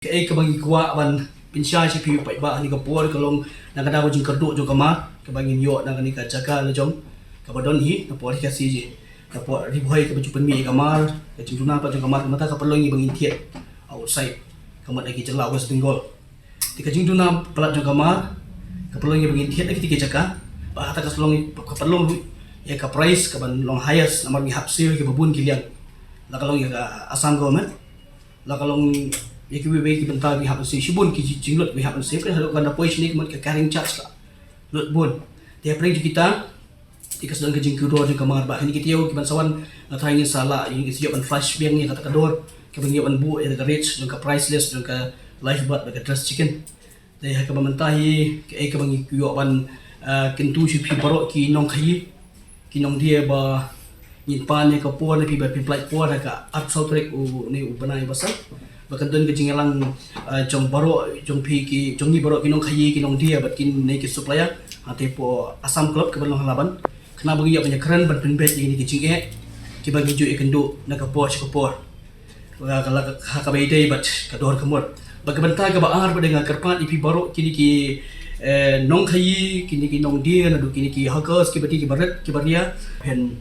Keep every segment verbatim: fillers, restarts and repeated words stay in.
Kaei kaba ngi kwah ban pynshai sha phi paidbah ha kane ka por ka long na ka daw ka jingkyrduh jong ka mar kaba ngin ïoh na kane ka jaka la jong kaba don hi na pdeng Khasi, na pdeng Ri Bhoi, kaba ju pynmih ïa ka mar. Ka jingduna palat jong ka mar ka mut ka pynlong ïa ba ngin thied outside, ka mut na ki jylla West Bengal. Te ka jingduna palat jong ka mar ka pynlong ïa ba ngin thied na kitei ki jaka. Bad kata ka long, ka pynlong ruh ïa ka price kaban long highest namar ngi hap siew ïa kiba bun ki liang. La ka long ïa ka Assam government, la ka long ïa kiwei kiwei ki bynta, ngi hap ban siew shibun ki jinglut, ngi hap ban siew. Pynban haduh kan da poi shane ka mut ka carrying charge la lut bun. Te hapdeng jong kita te ka sdang ka jingkyrduh jong ka mar. Bad kine ki taïew kiban sa wan, nga tharai ngin sa lah, ngin sa ïoh ban flash biang ïa kata ka dor kaba ngi ïoh ban buh ïa ka rate jong ka price list jong ka live bird bad ka dressed chicken. Te ha kaba mynta hi kaei kaba ngi ïoh ban, ah, kyntu sha phi baroh ki nongkhaïi, ki nongdie, ba ngin pan ïa ka por na phi, ba phin pynlait por ha ka arphew saw tarik u, ne u bnai ba san, ba kan don ka jingïalang, ah, jong baroh jong phi ki, jong ngi baroh ki nongkhaïi, ki nongdie bad kine ki supplier ha kata ka Assam Club kaba long ha Laban, khnang ba ngin ïoh ban ïakren ban pynbeit ïa kine ki jingeh kiba ngi ju ïakynduh na ka por sha ka por. Ka, ka, ka, ha kaba ïadei bad ka dor ka mut. Bad ka bynta kaba ar, ba dang nga kyrpad ïa phi baroh kine ki, eh, nongkhaïi, kine ki nongdie, naduh kine ki hawkers, kiba die, kiba rit, kiba ria, phin,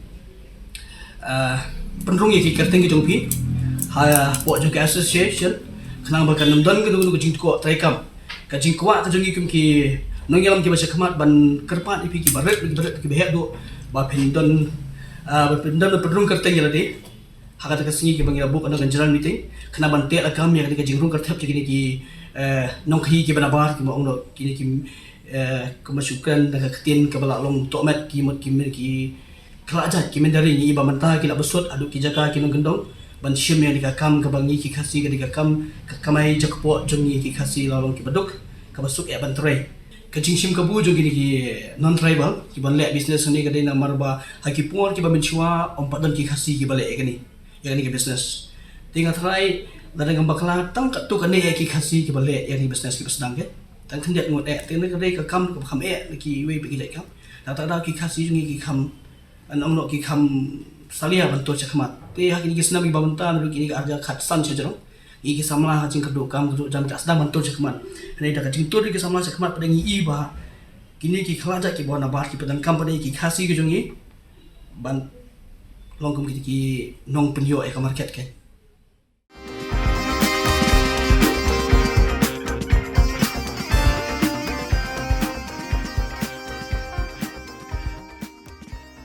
eh, pynrung ïa ki kyrteng ki jong phi hapoh jong ka association, khnang ba kan ym don kano kano ka jingtkuh treikam. Ka jingkwah ka jong ngi kum ki nongïalam kiba shakhmat ban kyrpad ïa phi kiba rit, kiba rit, kiba heh duh, ba phin don, ah, ba phin don pynrung kyrteng ïa lade ha kata ka sngi kaba ngi la buh kane ka general meeting, khnang ban teh lakam ïa kane ka jingrung kyrteng jong kine ki, eh, nongkhaïi kiba nabar, kiba ong noh kine ki, eh, kumba shu kren da ka ktien kaba la long tohmet, ki mut ki, ki khlad jait, ki mynder ri. Ngi i ba mynta ki la bsut haduh ki jaka ki nongkyndong ban shim ïa kane ka kam kaba ngi ki Khasi, kane ka kam ka kamai jakpoh jong ngi ki Khasi la long kiba duk, kaba suk eh ban trei. Ka jingshim kabu jong kine ki non-tribal kiban leh business hangne ka dei namar ba ha ki por kiba mynshuwa ym pat don ki Khasi kiba leh ïa kane, ïa kane ka business. Te nga tharai lada ngam bakla tang katto katne eh ki Khasi kiba leh ïa kane ka business kiba sdang, ka tang khyndiat ngut eh. Te kane ka dei ka kam kaba kham eh na kiwei pat ki jait kam. Lada ki Khasi jong ngi ki kham, ngi ong noh, ki kham salia ban tur shakhmat. Te ha kine ki snem kiba mynta, naduh kine ki ar hajar khatsan sha jrong, ngi ki samla ha jingkyrduh kam, kyrduh jam, ki la sdang ban tur shakhmat. Hynrei da ka jingtur ki samla shakhmat pat ngi i ba kine ki khlad jait kiba nabar kiba donkam pat ïa ki Khasi ki jong ngi ban long kum ki, ki nongpynïoh ïa ka market, ka